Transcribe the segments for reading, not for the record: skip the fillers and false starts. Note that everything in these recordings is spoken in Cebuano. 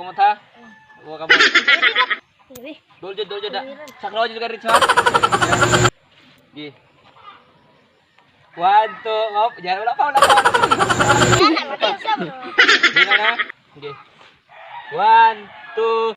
Buka kamot ha. Buka kamot. Uy. Dol jud da. Saklaw jud ka rin ha. Gi. One, two, up. Yan, wala pa, wala pa. Yan, mati sa bro. Di na na. Okay. One, two.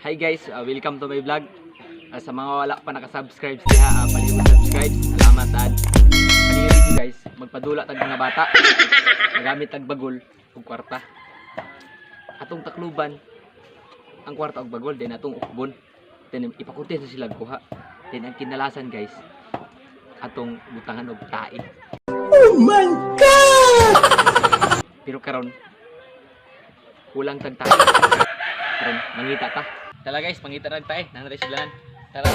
Hi guys, welcome to my vlog. Sa mga wala pa nakasubscribe diha, palihog subscribe. Salamat ad. Ani video guys, magpadula tag mga bata. Magamit tag bagol ug kwarta. Atong takluban ang kwarta og bagol, then atong ukbon. Then ipakunti sa sila kuha. Then ang kinalasan guys, atong butangan og tae. Oh my God! Pero karon kulang tag tae. Karon mangita ta. Tala guys, mangita na tae. Nandiyan sila. Tara.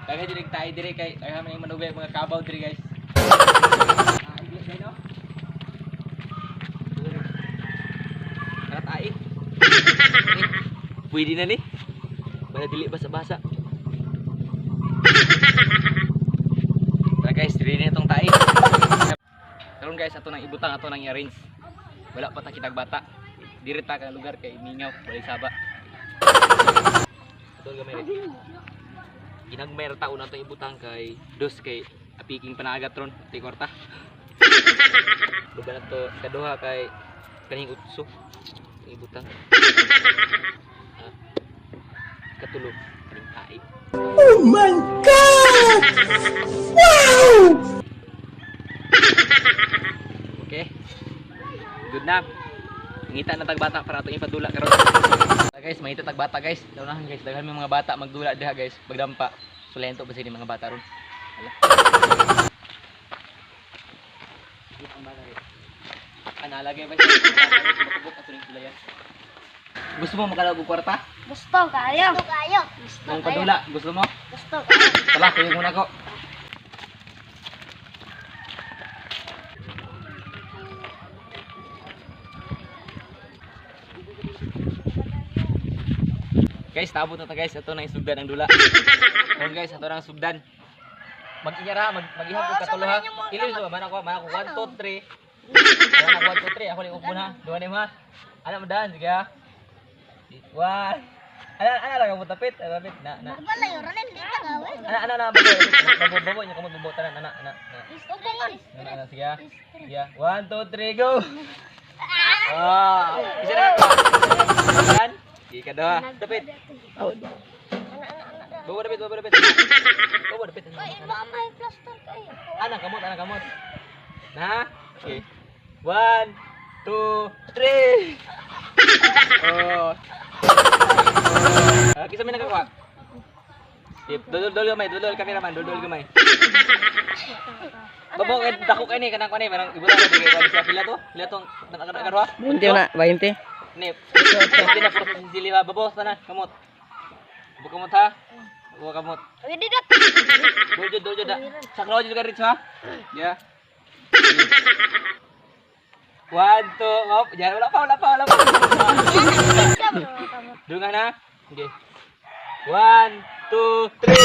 Daghan diri tae diri kay daghan man yung manugay mga kabaw diri guys. Ah, iglis no? Tara tae. Eh, pwede na ni. Wala dili basa-basa. Tara guys, diri na itong tae. Karon guys, ato nang ibutang, ato nang i-arrange. Wala pa ta kitag bata. Diri ta ka lugar kay mingaw, walay saba. Ato gamay rin. Ginagmay ra taon ato ibutang kay dos kay apiking panagat ron, ti kwarta. Lugar na to kaduha kay kaning utso. Ibutang. Ah, katulo kaning tae. Oh my God! Wow! Okay. Good na. Mangita na tag bata para atong ipadula karon. Ah, guys, mangita tag bata guys. Daunahan guys, daghan may mga bata magdula diha guys, magdampa. Sulento ba sini mga bata ron? Hala. Ang bata rin. Analagay ba siya? Matubok ato ning sulayan. Gusto mo makalag og kwarta? Gusto kayo. Gusto kayo. Gusto Nang kayo. padula, gusto mo? Gusto kayo. Tala, kayo muna ko. Guys, tabot na ta guys. Ito na yung sugdan ang dula. Karon guys, ito na ang sugdan. Mag-inyara, mag-ihap og Oo, katulo ha. samahan yung mga Ilo so, man ako, man ako 1 2 3. Man ako 1 2 3. Ako ning ukbon ha. Duha ni ha. Ana mo daan, sige ha. One. Ana ana lang mo tapit, tapit na na. Wala yun, Ronel, di ka gawin. Ana ana na babo, babo babo nya kamot babo tanan ana ana. ana. Gusto ko nga. Ana ana sige ha. Sige. 1 2 3 go. Ah, isa na ka. Tanan. Sige ka doha. Tapit. Ana, ana, ana. Babo dapit, babo dapit. Babo dapit. Uy, baka may plaster kayo. Ana kamot, ana kamot. Na. Okay. 1 2 3. Oh. Oh. Ah, kisa may nakakuha. Tip, dodol dodol gamay, dodol cameraman, dodol gamay. Babo kay dako kay ni kanang kuan ni parang ibutang na kay kuan siya pila to. Pila tong nakakarwa. 20 na, 20. Ni, 20 na puro sili ba babo tanan kamot. Babo kamot ha. Babo kamot. Uy, di dat. Dodol dodol da. Saklaw jud ka rin ha. Yeah. One, two, up. Yan, wala pa, wala pa, wala pa. Dunga na. Okay. One, two, three.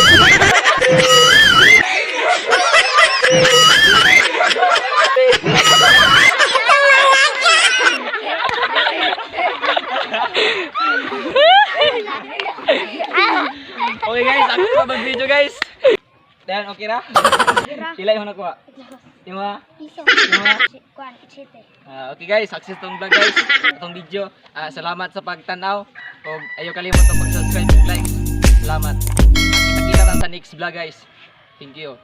Okay guys, ako pa mag-video guys. Dan, okay ra? Pila yung nakuha? Lima? Piso. Lima? Kuan, site. Ah, okay guys, success tong vlog guys. Atong video. Ah, salamat sa pagtanaw. Og ayaw kalimot ang pag-subscribe ug like. Salamat. Kita-kita ta sa next vlog guys. Thank you.